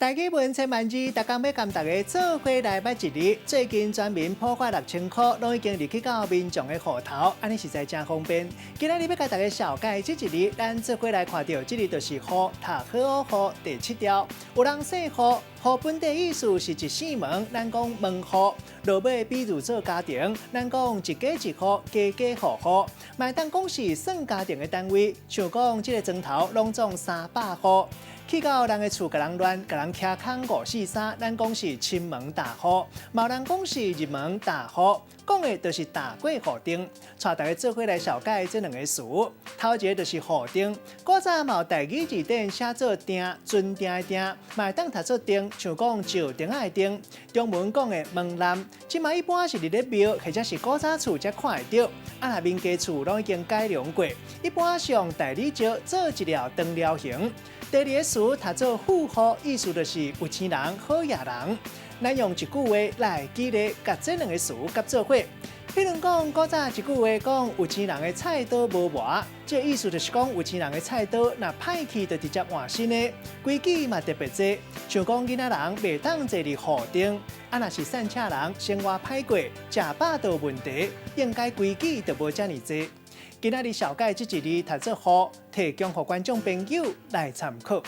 台語文千萬字，逐工欲共大家做伙來捌一字。最近全民普發六千箍，攏已經入去到民眾的戶頭，按呢實在誠方便。今仔日欲共大家紹介這一字，咱做伙來看著，這字就是戶，讀好戶第七調。有人姓戶，戶本底意思是一扇門，咱講門戶。落尾比喻做家庭，咱講一家一戶，家家戶戶。嘛會當講是算家庭的單位，像講這个磚頭攏總三百戶。去到人的厝，共人亂，共人徛空五四三，咱講是侵門踏戶，嘛有人講是入門踏戶，講的就是踏過戶頂。帶大家做伙來紹介這兩个詞，頭一个就是戶頂，古早嘛有台語字典寫做埕，船埕的埕，嘛會當讀做釘，像講石釘仔的釘。中文講的門檻，這馬一般是佇咧廟或者是古早厝才看會著，啊若民家厝攏已經改良過，一般是用大理石做一條長條形。第二个詞讀做富戶，意思就是有錢人、好額人。咱用一句話來舉例，共這兩个詞結做伙。比如講，古早一句話講有錢人的菜刀無磨，這意思就是講有錢人的菜刀若歹去就直接換新的，規矩嘛特別濟。像講囡仔人袂當坐佇戶頂，啊若是散赤人生活歹過，食飽就有問題，應該規矩就無遮爾濟。今仔日紹介這一字讀做戶，提供予觀眾朋友來參考。